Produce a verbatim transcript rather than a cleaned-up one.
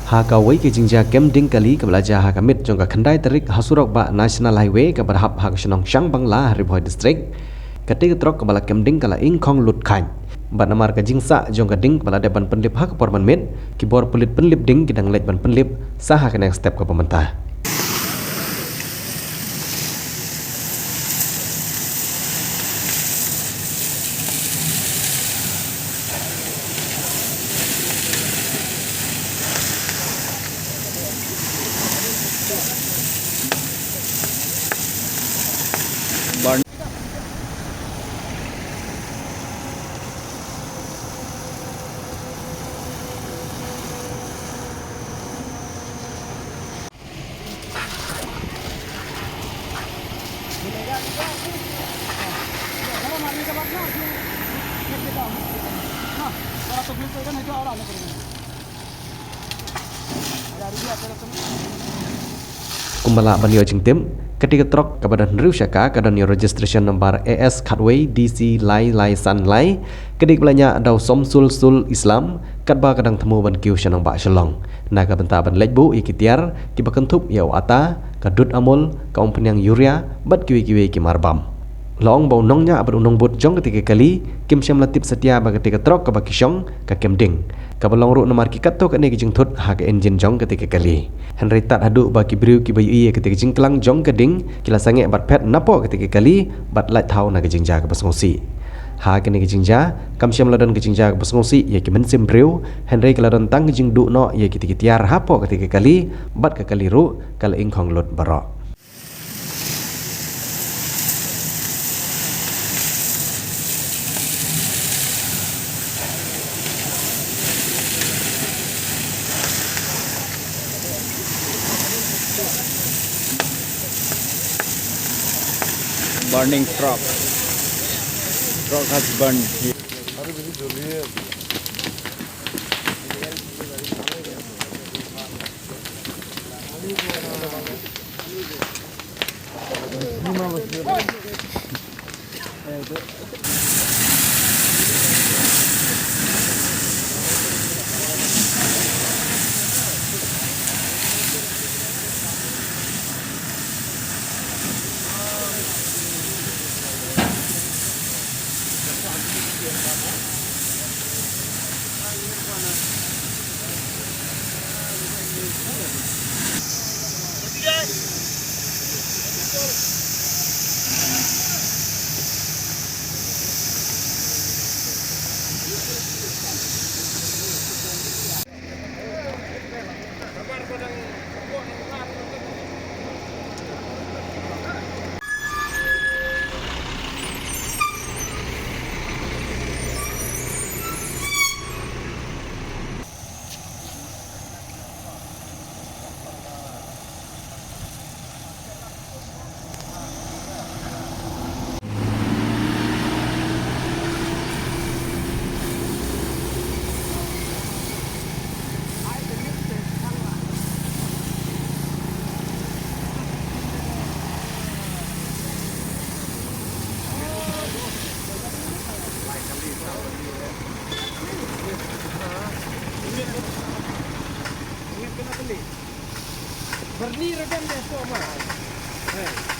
Ha kawei ka jingjia kem ding kali kaba la jia ha ka miet jong ka khyndai tarik ha surok bah National Highway kaba hap ha ka shnong Shangbangla ha Ri Bhoi District, katei ka trok kaba la kem ding ka la ingkhong lut khain. Bad namar ka jingsah jong ka ding kaba la dep ban pynlip ha ka por mynmiet, ki bor pulit pynlip ding ki dang leit ban pynlip sa ha kane ka step kaba mynta. Kumba lah ban ïoh jingtip, katei ka trok kaba don hynriew shaka ka don ïa u registration number A S khatwei D C lai lai san lai, ka dei kaba la ñiah da u Somsul Sul Islam, katba ka dang thmu ban kiew sha nongbah Shillong na ka bynta ban leit buh ïa ki tiar kiba kynthup ïa u ata, ka dud amul, ka umphniang urea bad kiwei kiwei ki marbam. La ong ba u nongñiah bad u nongbud jong katei ka kali kim shym la tip satia ba katei ka trok kaba ki shong ka kem ding, kaba long ruh namar ki katto katne ki jingthut ha ka injin jong katei ka kali. Hynrei tad haduh ba ki briew kiba ïohi ïa katei ka jingklang jong ka ding ki la sangeh bad phet napoh katei ka kali bad lait thaw na ka jingjia kaba sngewsih. Ha kane ka jingjia kam shym la don ka jingjia kaba sngewsih ïa ki mynsiem briew, hynrei ka la don tang ka jingduh noh ïa kitei ki tiar hapoh katei ka kali, bad ka kali ruh ka la ingkhong lut baroh. Burning truck. Truck has burned. Berni redam deh tu, Amar. Eh.